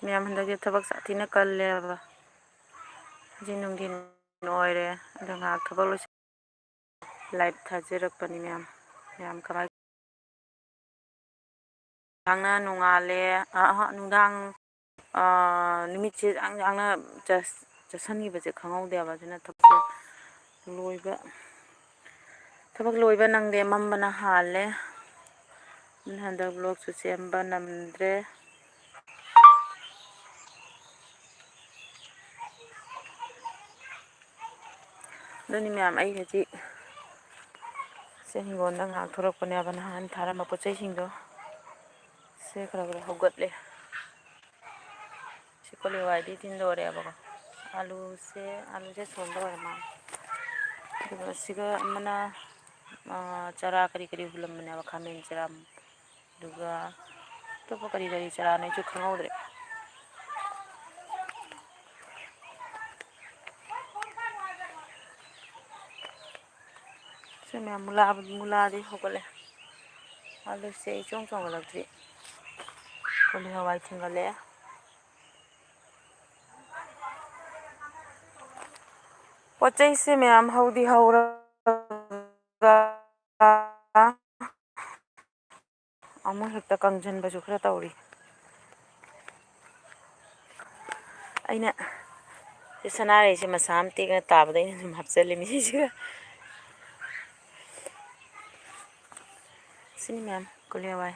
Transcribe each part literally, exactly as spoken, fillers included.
ꯃꯌꯥꯝ ꯍꯟꯗꯛꯇꯤ ꯊꯕꯛ ꯁꯥꯊꯤꯅ ꯀꯜꯂꯦꯕ꯫ ꯍꯧꯖꯤꯛ ꯅꯨꯡꯊꯤꯟ ꯑꯣꯏꯔꯦ, ꯑꯗꯣ ꯉꯥꯏꯍꯥꯛ ꯊꯕꯛ ꯂꯣꯏꯁꯤꯜ-, live ꯊꯥꯖꯔꯛꯄꯅꯤ ꯃꯌꯥꯝ꯫ ꯃꯌꯥꯝ ꯀꯃꯥꯏ-, ꯅꯨꯡꯗꯥꯡꯅ ꯅꯣꯡꯉꯥꯜꯂꯦ, ꯑ, ꯑꯍ, ꯅꯨꯡꯗꯥꯡ, ꯑ, ꯅꯨꯃꯤꯠꯁꯦ ꯌꯥꯡ ꯌꯥꯡꯅ ꯆ-, ꯆꯠꯁꯟꯈꯤꯕꯁꯦ ꯈꯪꯍꯧꯗꯦꯕ꯫ ꯑꯗꯨꯅ ꯊꯕꯛꯁꯦ ꯂꯣꯏꯕ, ꯊꯕꯛ ꯂꯣꯏꯕ ꯅꯪꯗꯦ, ꯃꯝꯕꯅ ꯍꯥꯜꯂꯦ꯫ ꯑꯗꯨꯅ ꯍꯟꯗꯛ vlogꯁꯨ ꯁꯦꯝꯕ ꯅꯪꯗ꯭ꯔꯦ꯫ ꯑꯗꯨꯅꯤ ꯃꯌꯥꯝ, ꯑꯩ ꯍꯧꯖꯤꯛ ꯁꯦ ꯍꯤꯡꯒꯣꯜꯗ ꯉꯥꯏꯍꯥꯛ ꯊꯣꯔꯛꯄꯅꯦꯕ, ꯅꯍꯥꯟ ꯊꯥꯔꯝꯕ ꯄꯣꯠ ꯆꯩꯁꯤꯡꯗꯣ꯫ ꯁꯦ ꯈꯔ ꯈꯔ ꯍꯧꯒꯠꯂꯦ꯫ ꯁꯤ ꯀꯣꯂꯤ ꯍꯋꯥꯏꯗꯤ ꯇꯤꯟꯗꯣꯔꯦꯕꯀꯣ꯫ ꯑꯂꯨꯁꯦ, ꯑꯂꯨꯁꯦ ꯁꯣꯝꯗ ꯑꯣꯏꯔ ꯃꯥꯜꯂꯦ꯫ ꯑꯗꯨꯒ ꯁꯤꯒ ꯑꯃꯅ, ꯑ, ꯆꯔꯥ ꯀꯔꯤ ꯀꯔꯤ ꯍꯨꯜꯂꯝꯕꯅꯦꯕ, ꯈꯥꯃꯦꯟ ꯆꯔꯥ꯫ ꯑꯗꯨꯒ ꯑꯇꯣꯞꯄ ꯀꯔꯤ ꯀꯔꯤ ꯆꯔꯥꯅꯣ ꯑꯩꯁꯨ ꯈꯪꯍꯧꯗ꯭ꯔꯦ꯫ ꯁꯤ ꯃꯌꯥꯝ ꯃꯨꯂꯥ-, ꯃꯨꯂꯥꯗꯤ ꯍꯧꯒꯠꯂꯦ꯫ ꯑꯂꯨꯁꯦ ꯏꯆꯣꯡ ꯆꯣꯡꯈꯠꯂꯛꯇ꯭ꯔꯤ꯫ ꯀꯣꯂꯤ ꯍꯋꯥꯏ ꯊꯤꯡꯒꯠꯂꯛꯑꯦ꯫ ꯄꯣꯠ ꯆꯩꯁꯦ ꯃꯌꯥꯝ ꯍꯧꯗꯤ ꯍꯧꯔꯒ ꯑꯃꯨꯛ ꯍꯦꯛꯇ ꯀꯪꯁꯤꯟꯕꯁꯨ ꯈꯔ ꯇꯧꯔꯤ꯫ ꯑꯩꯅ ꯁꯤ ꯁꯅꯥꯔꯩꯁꯦ ꯃꯁꯥ ꯑꯃ ꯇꯦꯛꯅ ꯇꯥꯕꯗ ꯑꯩꯅ ꯑꯗꯨꯝ ꯍꯥꯞꯆꯜꯂꯤꯃꯤ ꯁꯤꯁꯤꯒ꯫ ꯁꯤꯅꯤ ꯃꯌꯥꯝ ꯀꯣꯂꯤ ꯍꯋꯥꯏ꯫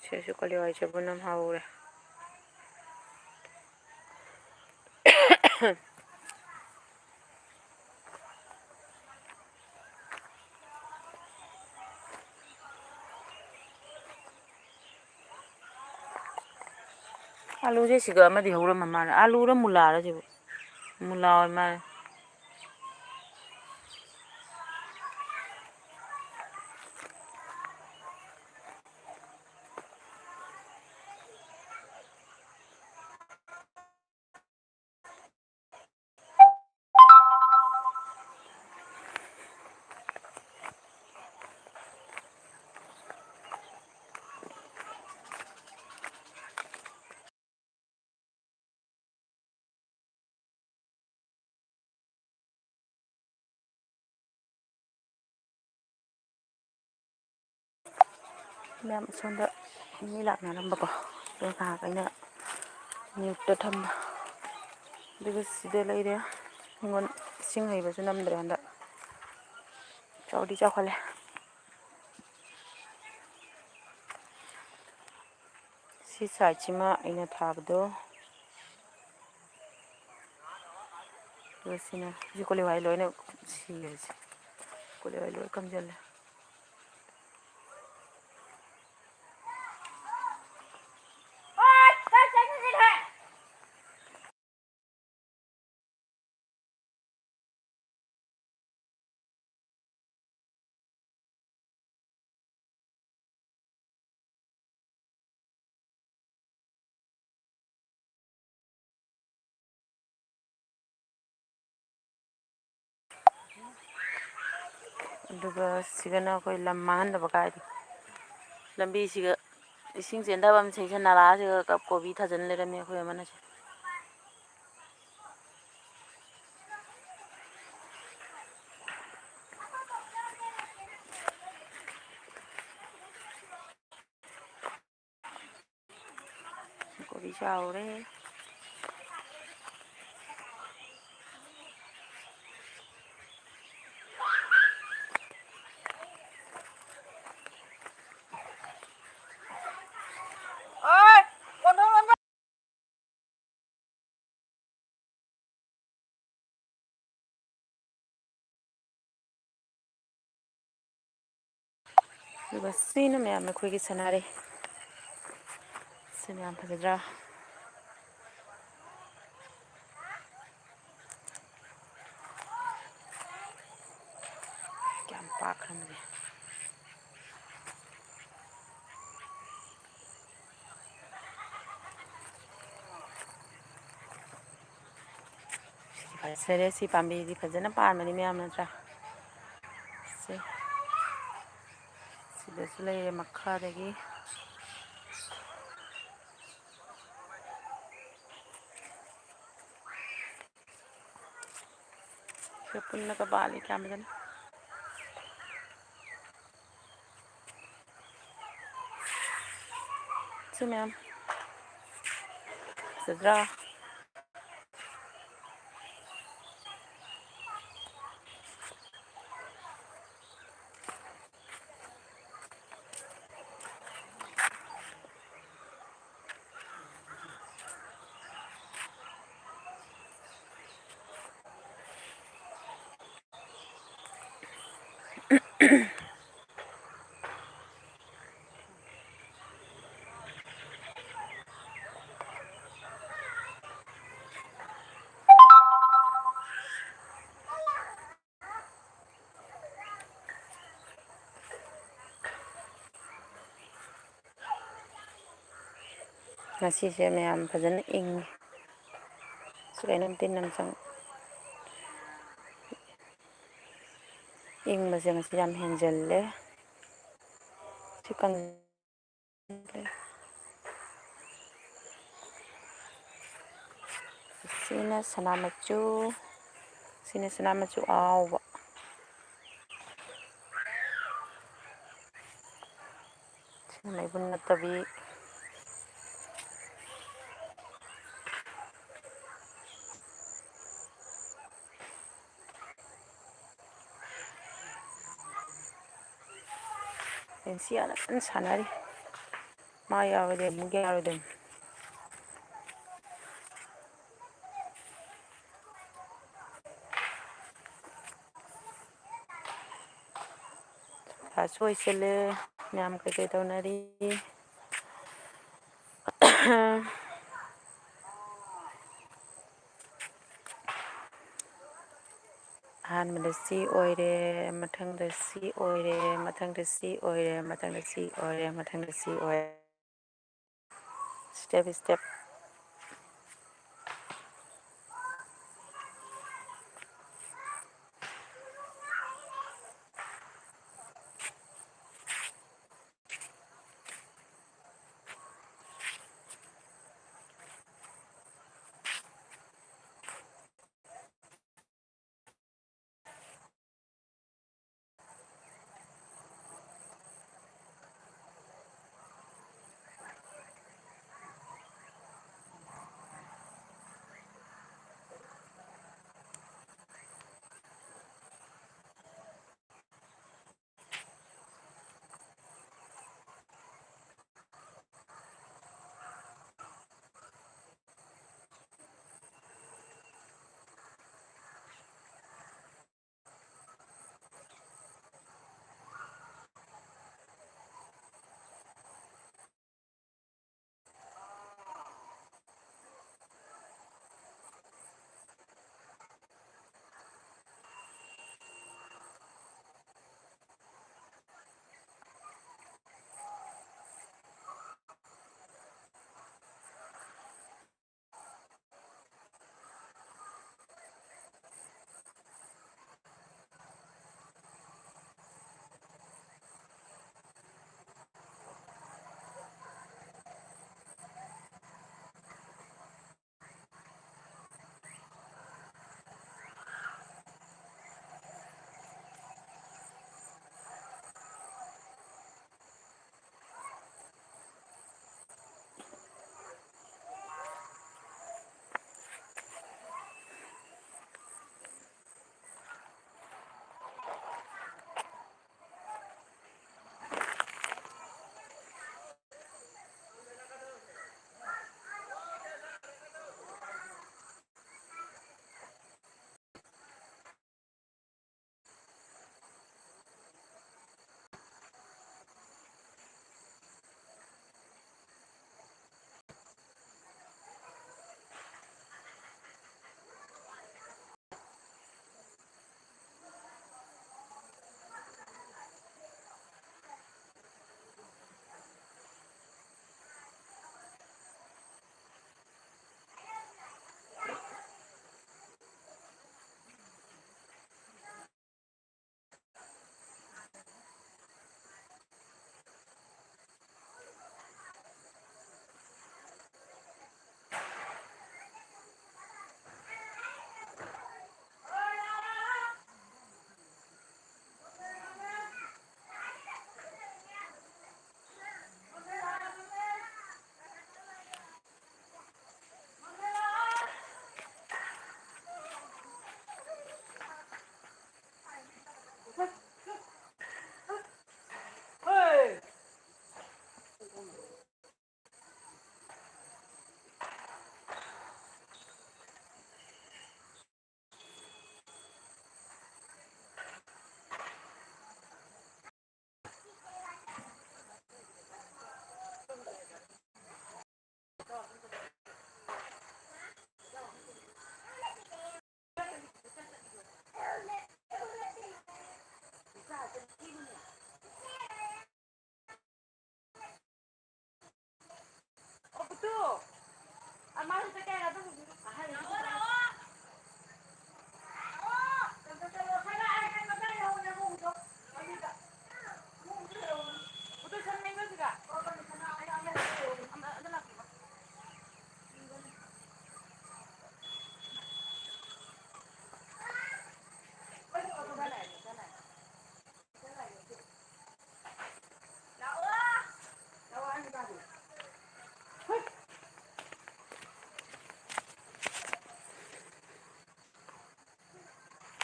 ꯁꯤꯁꯨ ꯀꯣꯂꯤ ꯍꯋꯥꯏ ꯆꯕꯨꯟ ꯑꯃ ꯍꯧꯔꯦ꯫ ꯑꯂꯨꯁꯦ ꯁꯤꯒ ꯑꯃꯗꯤ ꯍꯧꯔꯝꯃ ꯃꯥꯜꯂꯦ꯫ ꯑꯂꯨꯔ ꯃꯨꯂꯥꯔ ꯁꯤꯕꯨ? ꯃꯨꯂꯥ ꯑꯣꯏ ꯃꯥꯜꯂꯦ꯫ ꯃꯌꯥꯝ ꯑꯁꯣꯝꯗ ꯃꯤ ꯂꯥꯛꯅꯔꯝꯕꯀꯣ, ꯑꯗꯨ ꯉꯥꯏꯍꯥꯛ ꯑꯩꯅ ꯃ꯭ꯌꯨꯠꯇ ꯊꯝꯕ꯫ ꯑꯗꯨꯒ ꯁꯤꯗ ꯂꯩꯔꯦ꯫ ꯑꯩꯉꯣꯟꯗ ꯏꯁꯤꯡ ꯍꯩꯕꯁꯨ ꯅꯝꯗ꯭ꯔꯦ ꯍꯟꯗꯛ꯫ ꯆꯥꯎꯗꯤ ꯆꯥꯎꯈꯠꯂꯦ꯫ ꯁꯤ ꯁꯥꯏꯠꯁꯤꯃ ꯑꯩꯅ ꯊꯥꯕꯗꯣ꯫ ꯑꯗꯨꯒ ꯁꯤꯅ, ꯁꯤ ꯀꯣꯂꯤ ꯍꯋꯥꯏ ꯂꯣꯏꯅ ꯁꯤꯔꯦ꯫ ꯁꯤ ꯀꯣꯂꯤ ꯍꯋꯥꯏ ꯂꯣꯏ ꯀꯪꯁꯤꯜꯂꯦ꯫ ꯑꯗꯨꯒ ꯁꯤꯒꯅ ꯑꯩꯈꯣꯏ ꯂꯝ ꯃꯥꯡꯍꯟꯗꯕ ꯀꯥꯏꯗꯣ꯫ ꯂꯝꯕꯤꯁꯤꯒ ꯏꯁꯤꯡ ꯆꯦꯟꯊꯐꯝ ꯁꯦꯡꯁꯟ ꯅꯥꯂꯥꯁꯤꯒ ꯀꯣꯕꯤ ꯊꯥꯖꯤꯟ ꯂꯩꯔꯝꯃꯤ ꯑꯩꯈꯣꯏ ꯑꯃꯅꯁꯨ꯫ ꯀꯣꯕꯤ ꯆꯥꯎꯔꯦ꯫ ꯑꯗꯨꯒ ꯁꯤꯅ ꯃꯌꯥꯝ ꯑꯩꯈꯣꯏꯒꯤ ꯁꯥꯟꯅꯔꯦ꯫ ꯁꯤꯅ ꯌꯥꯝ ꯐꯖꯗ꯭ꯔꯥ? ꯀꯌꯥꯝ ꯄꯥꯛꯈ꯭ꯔꯕꯒꯦ꯫ ꯁꯤꯗꯤ ꯐꯖꯔꯦ꯫ ꯁꯤ ꯄꯥꯝꯕꯤꯗꯤ ꯐꯖꯅ ꯄꯥꯟꯕꯅꯤ ꯃꯌꯥꯝ, ꯅꯠꯇ꯭ꯔꯥ? ꯁꯦ꯫ ꯁꯤꯗꯁꯨ ꯂꯩꯔꯦ ꯃꯈꯥꯗꯒꯤ꯫ ꯁꯤ ꯄꯨꯟꯅꯒ ꯄꯥꯜꯂꯤ ꯀꯌꯥꯝ ꯐꯖꯅ꯫ ꯃꯌꯥꯝ꯫ ꯐꯖꯗ꯭ꯔꯥ? ꯉꯁꯤꯁꯦ ꯃꯌꯥꯝ ꯐꯖꯅ ꯏꯪꯉꯤ꯫ ꯁꯤ ꯀꯩꯅꯣ, ꯇꯤꯟ ꯑꯃ ꯆꯪ-, ꯏꯪꯕꯁꯦ ꯉꯁꯤ ꯌꯥꯝ ꯍꯦꯟꯖꯜꯂꯦ꯫ ꯁꯤ ꯀꯪ-, ꯁꯤꯅ ꯁꯅꯥ ꯃꯆꯨ, ꯁꯤꯅ ꯁꯅꯥ ꯃꯆꯨ ꯑꯥꯎꯕ꯫ ꯁꯤꯅ ꯃꯩꯕꯨꯟ ꯅꯠꯇꯕꯤ꯫ ꯂꯦꯟꯁꯤꯌꯥꯅ ꯀꯟꯅ ꯁꯥꯟꯅꯔꯤ꯫ ꯃꯥ ꯌꯥꯎꯔꯗꯤ ꯑꯃꯨꯛ ꯌꯥꯔꯣꯏꯗꯣꯏꯅꯤ꯫ ꯀ꯭ꯂꯥꯁ ꯂꯣꯏꯁꯤꯜꯂꯦ꯫ ꯃꯌꯥꯝ ꯀꯩꯀꯩ ꯇꯧꯅꯔꯤ? ꯑꯍꯥꯟꯕꯗ ꯁꯤ ꯑꯣꯏꯔꯦ, ꯃꯊꯪꯗ ꯁꯤ ꯑꯣꯏꯔꯦ, ꯃꯊꯪꯗ ꯁꯤ ꯑꯣꯏꯔꯦ, ꯃꯊꯪꯗ ꯁꯤ ꯑꯣꯏꯔꯦ, ꯃꯊꯪꯗ ꯁꯤ ꯑꯣꯏꯔꯦ꯫ Step step꯫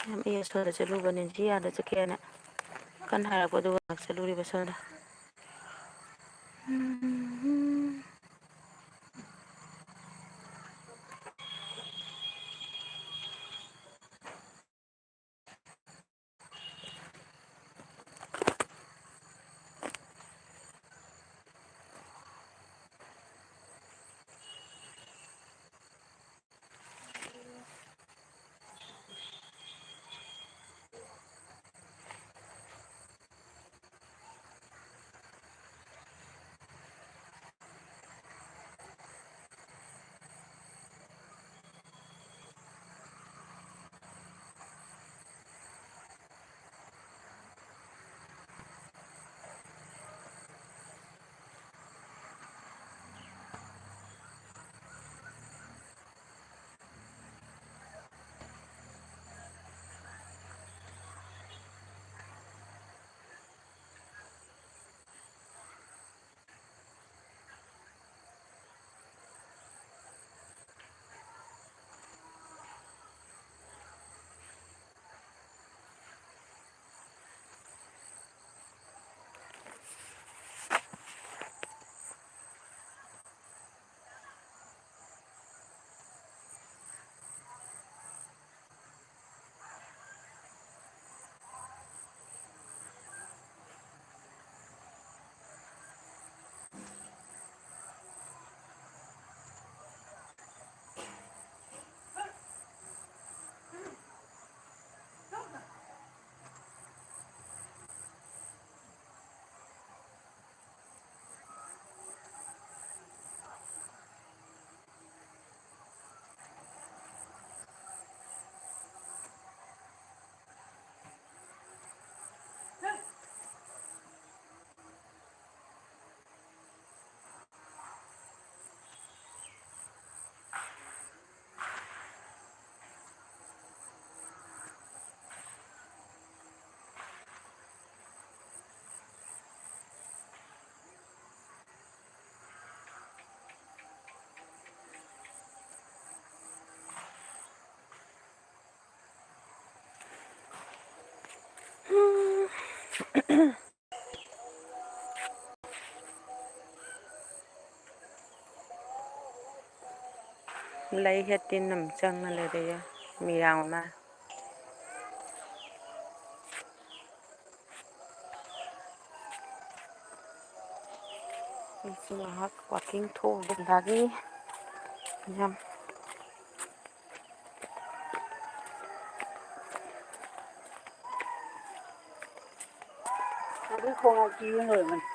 ꯌꯥꯝ ꯑꯦ ꯁꯣꯝꯗ ꯆꯠꯂꯨꯕꯅꯦ, ꯖꯤ ꯑꯥꯔꯗ ꯆꯠꯀꯦꯅ ꯀꯟꯅ ꯍꯥꯏꯔꯛꯄ, ꯑꯗꯨꯒ ꯉꯥꯏꯍꯥꯛ ꯆꯠꯂꯨꯔꯤꯕ ꯁꯣꯝꯗ꯫ ꯂꯩ ꯍꯦ ꯇꯤꯟ ꯑꯃ ꯆꯪꯉ ꯂꯩꯔꯦ, ꯃꯤꯔꯥꯡ ꯑꯃ꯫ ꯑꯩꯁꯨ ꯉꯥꯏꯍꯥꯛ walking ꯊꯣꯛꯎꯒꯦ꯫ ꯌꯥꯝ ꯑꯗꯨ ꯈꯣꯡꯎꯞꯇꯤ ꯌꯦꯡꯉꯨꯔꯕꯅꯤ꯫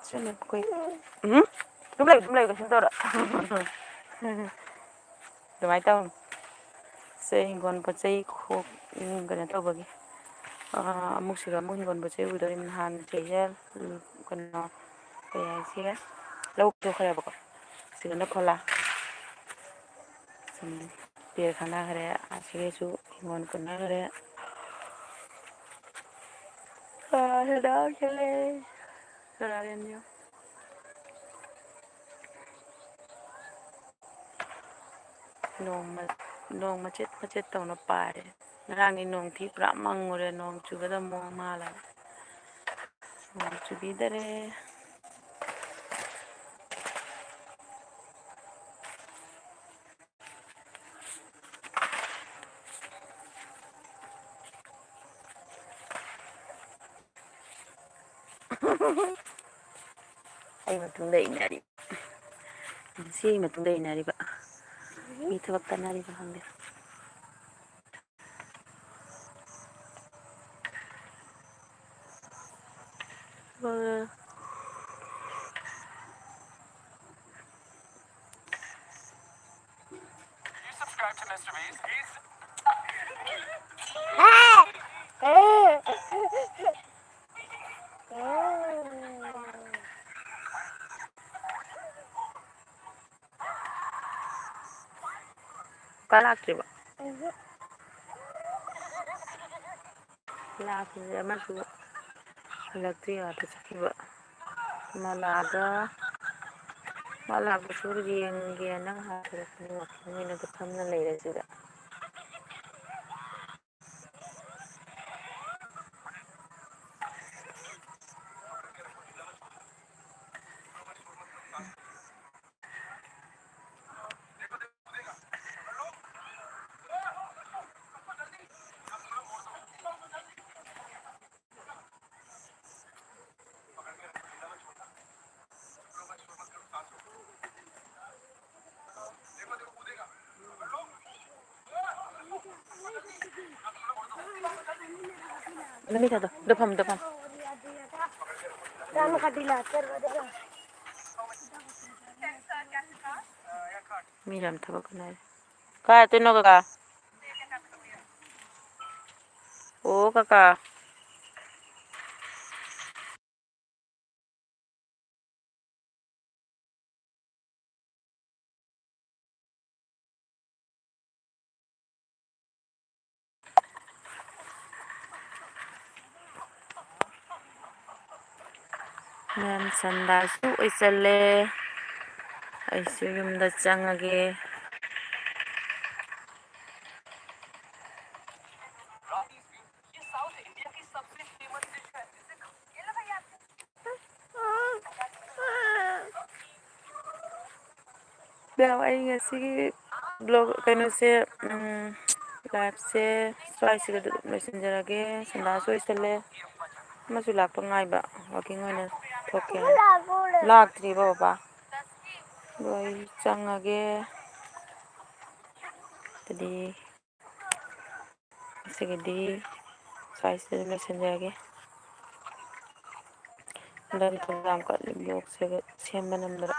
ꯁꯤꯅ ꯑꯩꯈꯣꯏ, ꯎꯝ? ꯑꯗꯨꯝ ꯂꯩꯌꯨ, ꯑꯗꯨꯝ ꯂꯩꯌꯨ, ꯀꯩꯁꯨꯝ ꯇꯧꯔꯣꯏ꯫ ꯑꯗꯨꯃꯥꯏꯅ ꯇꯧꯅꯤ꯫ ꯁꯦ, ꯍꯤꯡꯒꯣꯜ ꯄꯣꯠ ꯆꯩ ꯈꯣꯛ-, ꯎꯝ, ꯀꯩꯅꯣ ꯇꯧꯕꯒꯤ꯫ ꯑꯥ, ꯑꯃꯨꯛ ꯁꯤꯒ ꯑꯃꯨꯛ ꯍꯤꯡꯒꯣꯜ ꯄꯣꯠ ꯆꯩ ꯎꯗꯣꯔꯤ꯫ ꯅꯍꯥꯟ ꯆꯦꯁꯦ, ꯎꯝ, ꯀꯩꯅꯣ, ꯀꯩ ꯍꯥꯏꯁꯤꯒꯦ? ꯂꯧ ꯆꯠꯈ꯭ꯔꯦꯕꯀꯣ꯫ ꯁꯤꯗꯅ ꯈꯣꯂꯥ꯫ ꯁꯨꯝ ꯄꯦꯔ ꯈꯪꯅꯈ꯭ꯔꯦ꯫ ꯑꯁꯤꯒꯤꯁꯨ ꯍꯤꯡꯒꯣꯜ ꯀꯣꯟꯅꯈ꯭ꯔꯦ꯫ ꯑꯥ, ꯍꯦꯟꯗꯥꯛ ꯍꯦꯜꯂꯦ꯫ ꯀꯅꯥꯅ ꯍꯦꯟꯕꯤꯌꯨ? ꯅꯣꯡ ꯃ-, ꯅꯣꯡ ꯃꯆꯦꯠ ꯃꯆꯦꯠ ꯇꯧꯅ ꯄꯥꯔꯦ꯫ ꯉꯔꯥꯡꯗꯤ ꯅꯣꯡ ꯊꯤ ꯄꯨꯔꯥ ꯃꯪꯉꯨꯔꯦ, ꯅꯣꯡ ꯆꯨꯒꯗꯕ ꯃꯑꯣꯡ ꯃꯥꯜꯂꯒ꯫ ꯅꯣꯡ ꯆꯨꯕꯤꯗꯔꯦ꯫ ꯑꯩ ꯃꯇꯨꯡꯗ ꯏꯟꯅꯔꯤ꯫ ꯁꯤ ꯑꯩ ꯃꯇꯨꯡꯗ ꯏꯟꯅꯔꯤꯕ꯫ ꯃꯤ ꯊꯕꯛ ꯇꯟꯅꯔꯤꯕ ꯈꯪꯗꯦ꯫ ꯀꯥ ꯂꯥꯛꯇ꯭ꯔꯤꯕꯣ? ꯂꯥꯛꯈꯤꯕꯁꯦ ꯑꯃꯁꯨ ꯍꯜꯂꯛꯇ꯭ꯔꯤ, ꯑꯥꯗ ꯆꯠꯈꯤꯕ꯫ ꯃꯥ ꯂꯥꯛꯑꯒ, ꯃꯥ ꯂꯥꯛꯄꯁꯨ ꯌꯦꯡꯒꯦꯅ ꯉꯥꯏꯍꯥꯛ ꯊꯣꯛꯂꯛꯄꯅꯤ, ꯋꯥꯛꯀꯤꯡ ꯑꯣꯏꯅ ꯐꯝꯅ ꯂꯩꯔꯦ ꯁꯤꯗ꯫ ꯅꯨꯃꯤꯠ ꯊꯥꯗꯣ꯫ ꯑꯗꯨ ꯐꯝ, ꯑꯗꯨ ꯐꯝ꯫ ꯃꯤ ꯌꯥꯝ ꯊꯕꯛ ꯀꯟꯅꯔꯤ꯫ ꯀꯥꯏ ꯆꯠꯇꯣꯏꯅꯣ ꯀꯀꯥ? ꯑꯣ ꯀꯀꯥ꯫ ꯃꯦꯝ ꯁꯟꯗꯥꯁꯨ ꯑꯣꯏꯁꯜꯂꯦ꯫ ꯑꯩꯁꯨ ꯌꯨꯝꯗ ꯆꯪꯉꯒꯦ꯫ ꯌꯥꯎ, ꯑꯩ ꯉꯁꯤꯒꯤ ꯕ꯭ꯂꯣꯛ ꯀꯩꯅꯣꯁꯦ, ꯎꯝ, ꯂꯥꯏꯐꯁꯦ ꯁ꯭ꯋꯥꯏꯁꯤꯒ ꯑꯗꯨꯝ ꯂꯣꯏꯁꯤꯟꯖꯔꯒꯦ꯫ ꯁꯟꯗꯥꯁꯨ ꯑꯣꯏꯁꯜꯂꯦ, ꯑꯃꯁꯨ ꯂꯥꯛꯄ ꯉꯥꯏꯕ, ꯋꯥꯛꯀꯤꯡ ꯑꯣꯏꯅ ꯊꯣꯛꯀꯦ꯫ ꯂꯥꯛꯇ꯭ꯔꯤꯕꯣ ꯕꯕꯥ? ꯑꯗꯣ ꯑꯩ ꯆꯪꯉꯒꯦ꯫ ꯑꯗꯨꯗꯤ ꯉꯁꯤꯒꯤꯗꯤ ꯁ꯭ꯋꯥꯏꯁꯤꯗ ꯂꯣꯏꯁꯤꯟꯖꯔꯒꯦ꯫ ꯍꯟꯗꯛꯇꯤ ꯊꯕꯛ ꯌꯥꯝ ꯀꯜꯂꯤ, ꯕ꯭ꯂꯣꯛꯁꯦ ꯁꯦꯝꯕ ꯅꯝꯕꯗ꯫